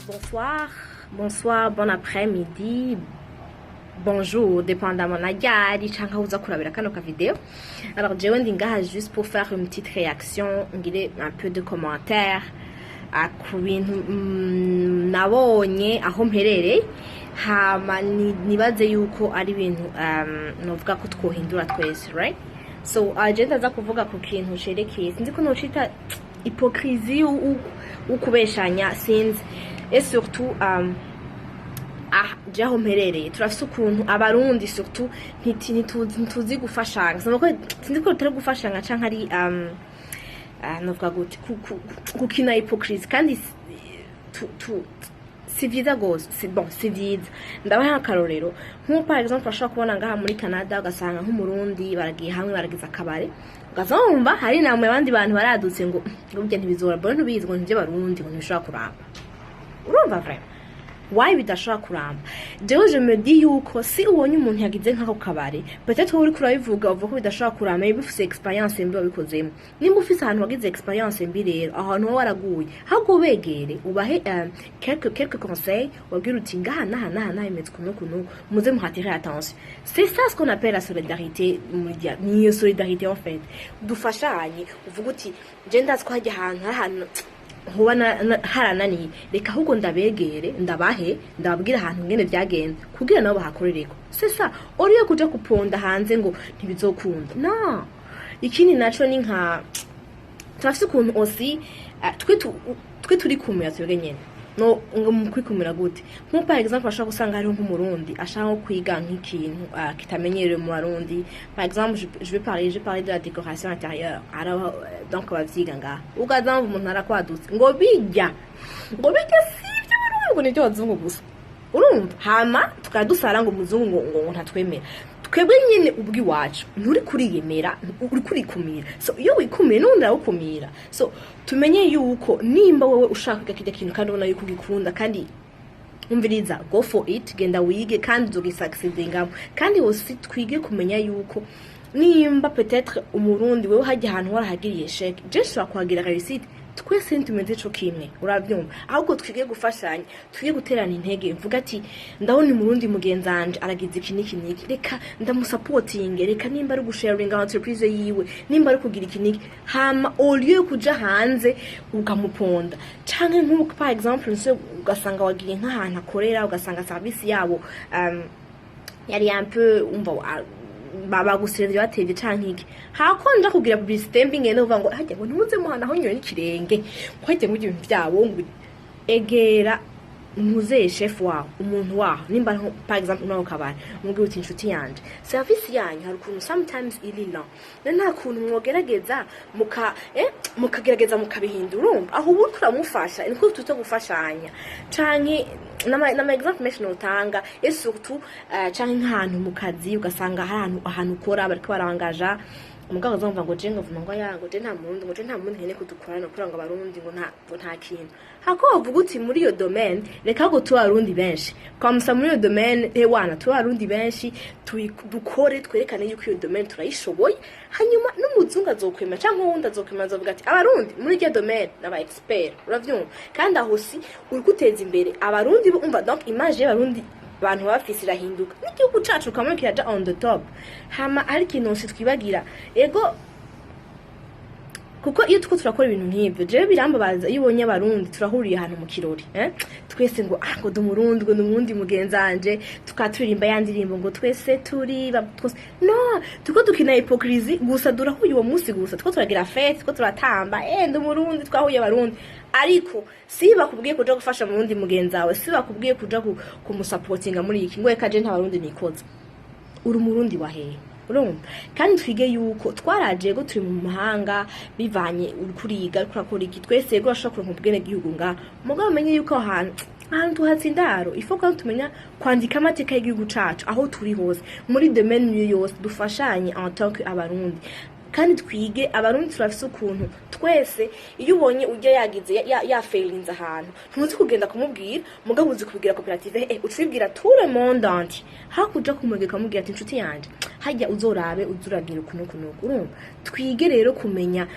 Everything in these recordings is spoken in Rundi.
Bonsoir, bonsoir, bon après-midi, bonjour, dépendamment na ryari canke aho uza kurabira kano ka vidéo. Alors jewe ndi ngaha juste pour faire une petite réaction, ngire un peu de commentaires ku bintu nabonye aho mperereye, hama nibaze yuko ari ibintu novuga ko twohindura twese, right? So je ndaza kuvuga ku kintu cerekeye, sinzi ko nocita hypocrisie ukubeshanya, sinzi. Et surtout ah, je aho mperereye turafise ukuntu Abarundi surtout ntituzi gufashanya. Sinzi ko tutari gufashanya canke ari novuga gute, gukina hypocrisie. Kandi si vyiza gose, si bon, si vyiza. Ndabaha akarorero nk'uko par exemple ashobora kubona ngaha muri Canada, ugasanga nk'Umurundi baragiye hamwe, baragize akabare, ugaza wumva hari namwe abandi bantu baradutse ngo burya ntibizora mbona, ntubizi, ngo ntivyo Barundi, ngo ntibishobora kuramba. Urumva, vraiment, why bidashobora kuramba? Jewe je me dis yuko si ubonye umuntu yagize nk'ako kabare, peut-être wowe uriko urabivuga, uvuga ko bidashobora kuramba, niba ufise expérience mbi wabikozemo. Nimba ufise ahantu wagize expérience mbi rero, aho hantu wowe waraguye, ahubwo ubegere, ubahe quelques conseils, ubabwire uti: "Ngaha naha naha naha bimeze uku n'uku n'uku, muze muhatire attention." C'est ça ce qu'on appelle la solidarité. Niyo solidarité en fait, dufashanye. Uvuga uti: "Je ndazi ko hajya ahantu hari ahantu nkuba harananiye, reka ahubwo ndabegere, ndabahe, ndababwira ahantu ngene byagenze kugira nabo bahakorereko." C'est ça, oriyo kuja kuponda hanze ngo ntibizokunda. No ikindi naco ni nka turafise ukuntu aussi twe turi kumira twebwe nyene. No ngo mu kwikumira gute? Nko par exemple ashobora gusanga hariho nk'Umurundi ashaka nko kwiga nk'ikintu kitamenyerewe mu Barundi. Par exemple, je vais parler de la décoration intérieure. Alors donc bavyiga ngaha, ukaza umuntu arakwadutse ngo bijya si iby'Abarundi, ngo nibyo abazungu gusa. Urumva, hama tukaba dusara ngo umuzungu ngo ntatwemera. Twebwe nyine ubw'iwacu nturi kuriyemera, uri kurikumira. So iyo wikumiye, n'ubundi arawukumira. So tumenye yuko nimba wowe ushaka kwiga kirya kintu kandi ubona yuko ugikunda, kandi umviriza, go for it, genda wige kandi uzogisakisidingamo. Kandi aussi twige kumenya yuko nimba peut-être Umurundi wewe hajya ahantu warahagiriye échec, je nshobora kuhagira réussite. Twese ntitumeze co kimwe, urabyumva? Ahubwo twige gufashanya, twige guterana intege. Mvuga ati: "Ndabona Umurundi mugenzanje aragize iki n'iki n'iki, reka ndamusapotinge, reka nimba ari gusharinga entreprise yiwe, nimba ari kugira iki n'iki." Hama au lieu yo kuja hanze ukamuponda, canke nk'uko par exemple nse ugasanga wagiye nk'ahantu akorera, ugasanga service yabo yari un peu, umva, baguserivye batevye canke iki, hakonja kugira publicité mbi, ngende kuvuga ngo hajya ngo ntuze muhana aho nyoye n'ikirenge, ngo hajya ngo ibintu vyabo, ngo egera ntuzeye chef wawe, umuntu waho, nimba par exemple nawe kabari, umubwira uti: "Inshuti yanje, service yanyu hari ukuntu sometimes iri lent, na nta kuntu mwogerageza mukagerageza mukabihindura?" Urumva, aho ubu turamufasha, niko tuto gufashanya. Canke n'ama exemple menshi notanga. Et surtout canke nk'ahantu mu kazi, ugasanga hari ahantu ukora bariko barangaja umugabo, azumva ngo je ngo vuma ngo ya ngo je nta Murundi, ngo je nta Murundi nkeneye kudukorana, kugira ngo Abarundi ngo nta kintu. Hako bavuga uti: "Muri iyo domaine reka ngo tuba Abarundi benshi kwamusa muri iyo domaine, wana tuba Abarundi benshi, dukore, twerekane yuko iyo domaine turayishoboye." Hanyuma n'umuzungu azokwemera canke uwundi azokwemera, azovuga ati: "Abarundi muri iryo domaine n'aba expert." Uravyumva? Kandi aho si uri guteza imbere Abarundi, umva, donc image y'Abarundi abantu baba bafise irahinduka, n'igihugu cacu kamwe kiraja on the top. Hama hari ikintu nsi twibagira ego, kuko iyo tuko turakora ibintu nk'ibyo, jewe birambabaza iyo ubonye Abarundi turahuriye ahantu mu kirori, eh? Twese ngo: "Ah," ngo: "ndi Umurundi," ngo: "ndi Umurundi mugenzanje," tukaba turirimba ya ndirimbo ngo twese turi twese. No tuko dukina hypocrisie gusa, durahuye uwo munsi gusa, tuko turagira fête, tuko turatamba, ndi Umurundi, twahuye Abarundi. Ariko si bakubwiye kuja gufasha Murundi mugenzawe, si bakubwiye kuja kumusapotinga muri iki, ngo reka je nta Barundi nikoza. Uri Umurundi wa hehe? Urumva? Kandi twige yuko twaraje go turi mu mahanga, bivanye uri kuriga, uriko urakora iki, twese yego urashobora kuronka ubwene gihugu ngaha, mugabo umenye yuko aho ahantu tuhatse indaro. Ifo ko tumenya kwandika amateka y'igihugu cacu aho turi hose, muri domaine iyo yose, dufashanye en tant que Abarundi. Kandi twige, Abarundi turafise ukuntu twese, iyo ubonye ujya yagize yafailinze ahantu, ntuzi kugenda kumubwira, mugabo uzi kubwira koperative, ucibwira tout le monde entier, hakuja kumwegera ukamubwira ati: "Inshuti yanje, hajya uzorabe uzuragira ukuntu ukuntu." Urumva, twige rero kumenya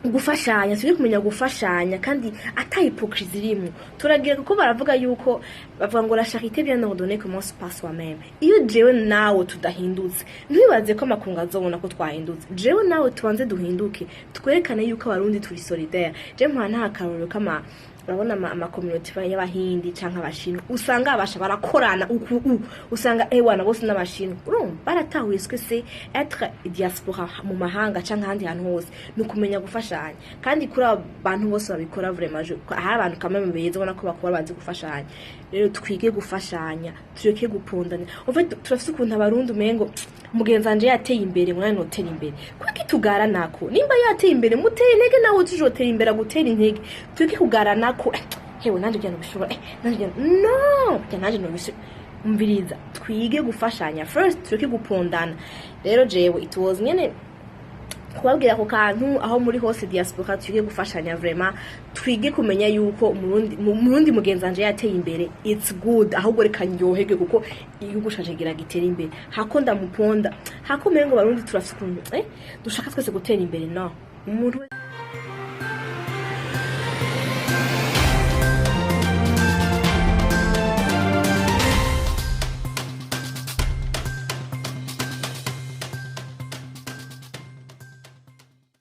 gufashanya, turi kumenya gufashanya kandi ata hypocrisie irimo. Turagira kuko baravuga yuko, bavuga ngo: "La charité bien ordonnée commence par soi-même." Iyo jewe nawe tudahindutse, ntibibaze ko amakungu azobona ko twahindutse. Jewe nawe tubanze duhinduke, twerekane yuko Abarundi turi solidaire. Je mpora nta akarorero kama urabona ama community y'Abahindi canke Abashinwa, usanga abasha barakorana uku usanga ewana bose n'Abashinwa. Urumva, baratahuye ce que c'est être diaspora mu mahanga canke ahandi hantu hose, ni ukumenya gufashanya. Kandi kuri abo bantu bose babikora, vraiment, hari abantu kamwe beza ubona ko bakora, bazi gufashanya. Rero twige gufashanya, tureke gupondanya. En fait, turafise ukuntu Abarundi umengo mugenzi wanje yateye imbere, mwana notera imbere. Kuki tugaranako? Nimba yateye imbere, muteye intege, nawe tujotera imbere agutera intege. Tureke kugaranako: "Hewe, nanje bya nobishobora, nanje bya no bya nanje nobishobora." Umviriza, twige gufashanya first, tureke gupondana. Rero jewe it was nyene kubabwira ako kantu. Aho muri hose diaspora, twige gufashanya vraiment, twige kumenya yuko Umurundi mugenzi wanje yateye imbere, it's good, ahubwo reka ndyoherwe kuko igihugu canje gira gitera imbere, hako ndamuponda, hako umengo Barundi turafise ukuntu dushaka twese gutera imbere. No umuntu